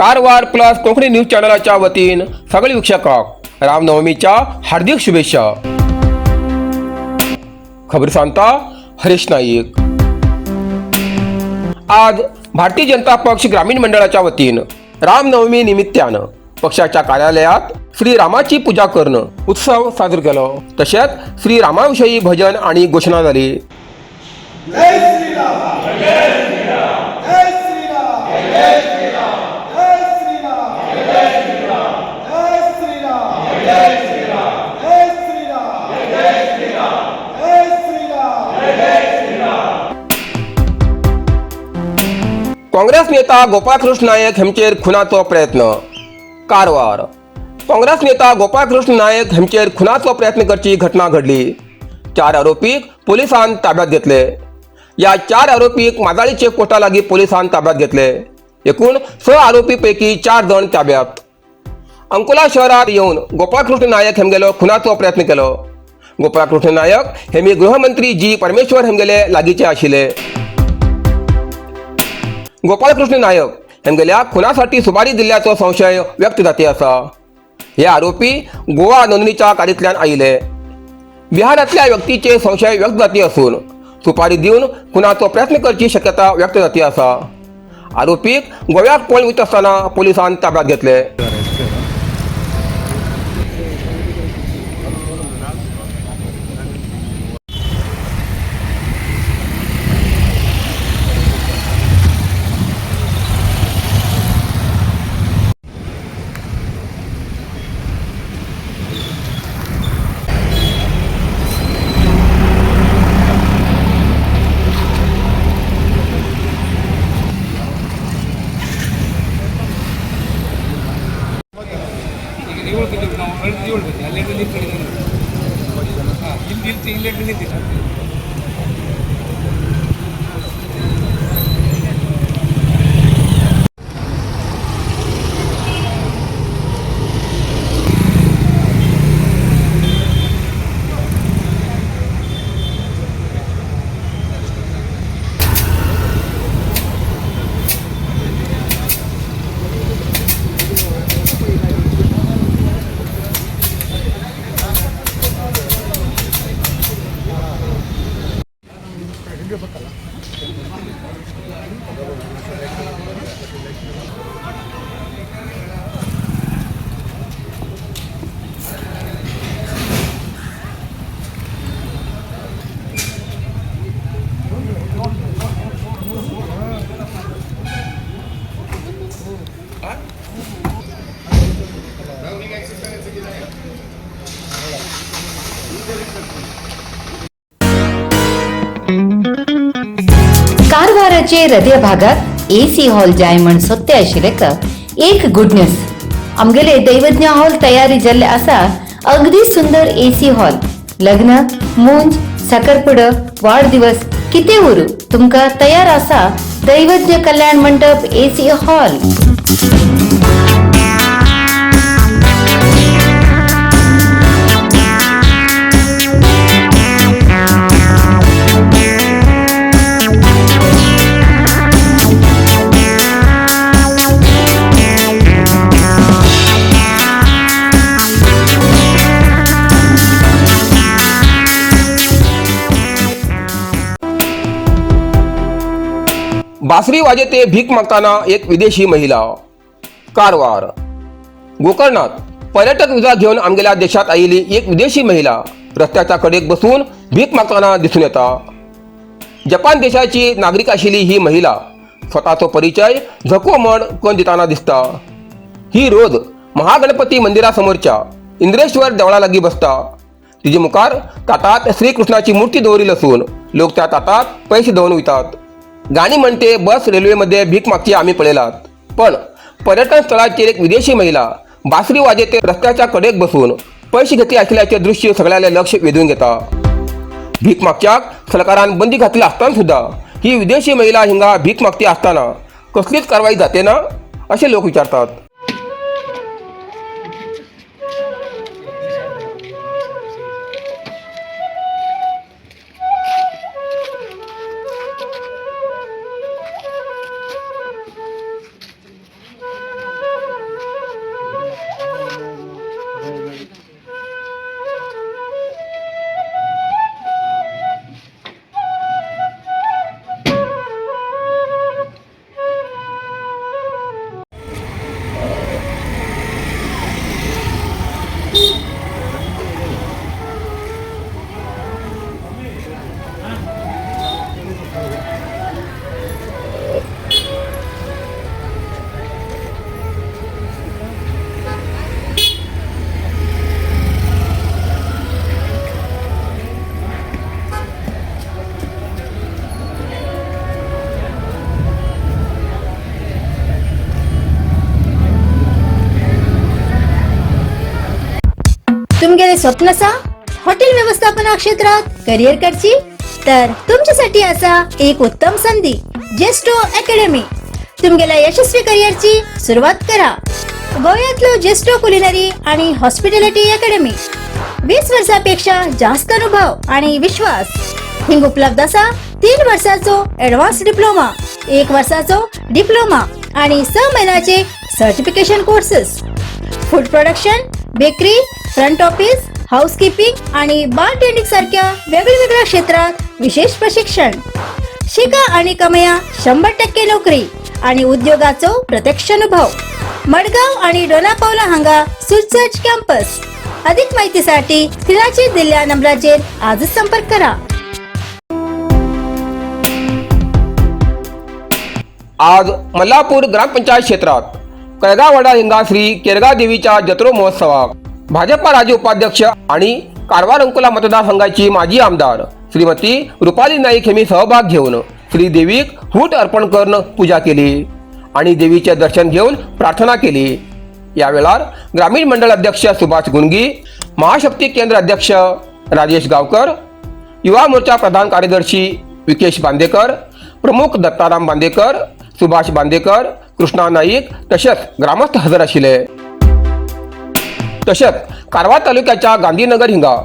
Karwar plus Konkani news चॅनलाच्या वतीन सगळे वीक्षकांक रामनवमीच्या हार्दिक शुभेच्छा. खबर सांगता हरीश नाईक. आज भारतीय जनता पक्ष ग्रामीण मंडळाच्या वतीन रामनवमी निमित्तानं पक्षाच्या कार्यालयात श्रीरामाची पूजा करणं उत्सव साजरो केलो. तसेच श्रीरामाविषयी भजन आणि घोषणा झाली. जय श्रीराम, जय श्रीराम, जय श्रीराम, जय श्रीराम, जय श्रीराम, जय श्रीराम, जय श्रीराम, जय श्रीराम, जय श्रीराम, जय श्रीराम, जय श्रीराम. काँग्रेस नेता गोपाळकृष्ण नायक हेंचेर खुनाचो प्रयत्न. कारवार काँग्रेस नेता गोपाळकृष्ण नायक हेंचेर खुनाचो प्रयत्न करची घटना घडली. 4 आरोपीक पोलिसान ताब्यात घेतले. या 4 आरोपीक माजाळी चेकपोस्टा लागीं पोलिसान ताब्यात घेतले. एकूण 6 आरोपी पैकी 4 जण ताब्यात. अंकोला शहरात येवन गोपाळकृष्ण नायक हेमगेलो खुनाचो प्रयत्न केलो. गोपाळकृष्ण नायक हेमी गृहमंत्री जी परमेश्वर हेमगेले लागींचे आशिल्ले. गोपाळकृष्ण नायक हेमगेल्या खुनासाठी सुपारी दिल्ल्याचो संशय व्यक्त जाती आसा. हे आरोपी गोवा नोंदणीच्या कारींतल्यान आयिल्ले. बिहारांतल्या व्यक्तीचे संशय व्यक्त जाती असून सुपारी दिवन खुनाचो प्रयत्न करची शक्यता व्यक्त जाती आसा. आरोपीक गोव्याक पळून वयता आसतना पोलिसान ताब्यात घेतले. ಏಳು ಬಂದಿವಿ ನಾವು, ಏಳು ಬಂದ್ವಿ. ಅಲ್ಲಿ ನಿಂತ್ಕೊಂಡಿದ್ದೀವಿ. ಹಾಂ, ಇಲ್ಲಿ ಇಲ್ಲಿ ಇಲ್ಲೇ ನಿಂತಿಲ್ಲ. कारवाराचे हृदय भागात एसी हॉल जाय म्हण सोदते आशिल्ले का एक गुड न्यूज. आमगेले दैवज्ञ हॉल तयारी जाल्ले आसा. अगदी सुंदर एसी हॉल. लग्न, मुंज, साखरपुडो, वाढदिवस कितें उरूं, तुमकां तयार आसा दैवज्ञ कल्याण मंडप एसी हॉल. बासरी वाजेते भीक मागताना एक विदेशी महिला. कारवार गोकर्णात पर्यटक विजा घेऊन आमगेल्या देशात आयिल्ली एक विदेशी महिला रस्त्याच्या कडेक बसून भीक मागताना दिसून येता. जपान देशाची नागरीक आशिल्ली ही महिला स्वताचो परिचय झको म्हण करून दिताना दिसता. ही रोज महागणपती मंदिरासमोरच्या इंद्रेश्वर देवळा लागीं बसता. तिजे मुखार ताटात श्रीकृष्णाची मूर्ती दवरिल असून लोक त्या ताटात पैसे दवरून वयतात. गाणी म्हणते बस रेल्वेमध्ये भीक मागची आम्ही पळयलात, पण पर्यटन स्थळाचेर एक विदेशी महिला बासरी वाजेते रस्त्याच्या कडेक बसून पैसे घेतले आशिल्ल्याचे दृश्य सगळ्याले लक्ष वेधून घेता. भीक मागच्याक सरकारान बंदी घातली असताना सुद्धा ही विदेशी महिला हिंगा भीक मागती असताना कसलीच कारवाई जाते ना, असे लोक विचारतात. तुमगेले स्वप्न आसा हॉटेल व्यवस्थापना क्षेत्रात करिअर करची, तर तुमच्यासाठी असा एक उत्तम संधी, जेस्टो अकॅडमी. तुमगेल्या यशस्वी करिअरची सुरुवात करा. गोव्यातलो जेस्टो कुलिनरी आणि हॉस्पिटॅलिटी अकॅडमी, 20 वर्षापेक्षा जास्त अनुभव आणि विश्वास. हिंग उपलब्ध असा 3 वर्षाचो ॲडव्हान्स डिप्लोमा, एक वर्षाचो डिप्लोमा आणि 6 महिन्याचे certification courses. Food production, bakery, front office, housekeeping आणि बार टेंडिंग सारख्या वेगवेगळ्या क्षेत्रात विशेष प्रशिक्षण. शिका आणि कमया 100% नोकरी आणि उद्योगाचो प्रत्यक्ष अनुभव. मडगाव आणि डोनापावला हांगा सुसज्ज कॅम्पस. अधिक माहितीसाठी स्क्रीनाचेर दिल्ल्या नंबराचेर आजच संपर्क करा. आज मल्लापूर ग्रामपंचायत क्षेत्रात कळगाववाडा हिंगा श्री केरगा देवीच्या जत्रो महोत्सवाक भाजपा राज्य उपाध्यक्ष आणि कारवार अंकोला मतदारसंघाची माजी आमदार श्रीमती रुपाली नाईक यांनी सहभाग घेऊन श्री देवीक हूट अर्पण करून पूजा केली आणि देवीचे दर्शन घेऊन प्रार्थना केली. या वेळार ग्रामीण मंडळ अध्यक्ष सुभाष गुंगी, महाशक्ती केंद्र अध्यक्ष राजेश गावकर, युवा मोर्चा प्रधान कार्यदर्शी विकेश बांदेकर, प्रमुख दत्ताराम बांदेकर, सुभाष बांदेकर, कृष्णा नाईक तसेच ग्रामस्थ हजर आशिल्ले. तसेच कारवार तालुक्याच्या गांधीनगर हिंगा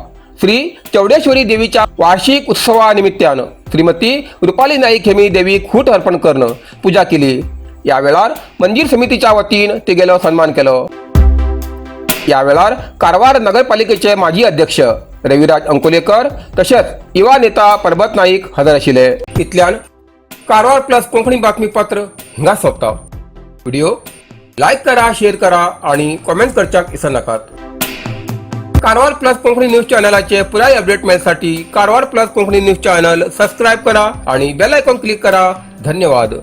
श्री चौडेश्वरी देवीच्या वार्षिक उत्सवानिमित्तानं श्रीमती रुपाली नाईक हेमी देवी खूट अर्पण करणं पूजा केली. या वेळार मंदिर समितीच्या वतीन तिगेलो सन्मान केलो. या वेळार कारवार नगरपालिकेचे माजी अध्यक्ष रविराज अंकोलेकर तसेच युवा नेता परबत नाईक हजर आशिल्ले. इतल्यान कारवार प्लस कोंकणी बातमीपत्र हिंगा सोंपता. व्हिडिओ लायक करा, शेअर करा आणि कॉमेंट करच्याक विसरनाकात. कारवार प्लस कोंकणी न्यूज चॅनलाचे पुराय update मेळसाठी Karwar plus Konkani news channel subscribe करा आणि बेल आयकॉन क्लिक करा. धन्यवाद.